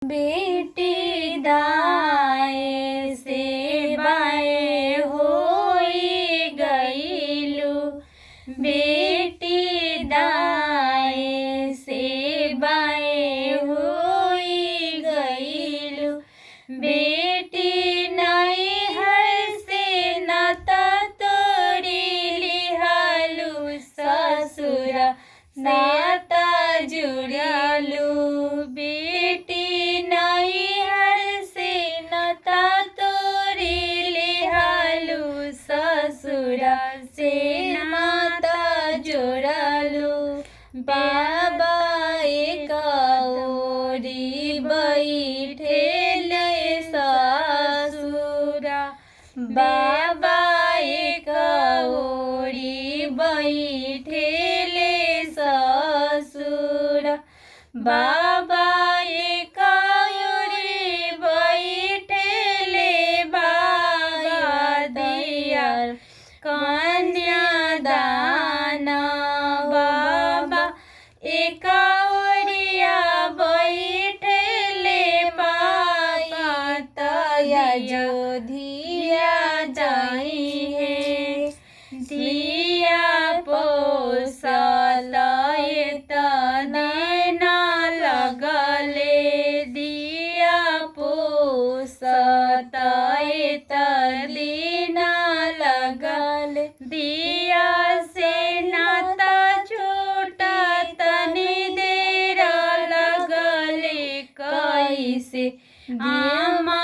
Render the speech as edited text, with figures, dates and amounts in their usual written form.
बेटी दाए से बाएं होई गईलू, बेटी दाए से बाएं होई गईलू। बेटी नैहर से नाता तोड़ी लिहालू, ससुरा नाता जुड़ालू। बेटी नैहर से नाता तोड़ी लिहालू, ससुरा से नाता जोड़ालू। बाबा एक ओरी बैठेले ससुरा, बाबा एक ओरी बैठेले ससुरा, बाबा एक ओरी बैठेले बाबा दिया कन्यादान। बाबा एक ओरिया बैठेले पापा तया जोधिया जाई है। दिया पोसल तना लगले, दिया पोसत तलीना लगले। दिया से नाता छोटा तनी देर लगले, कैसे आमा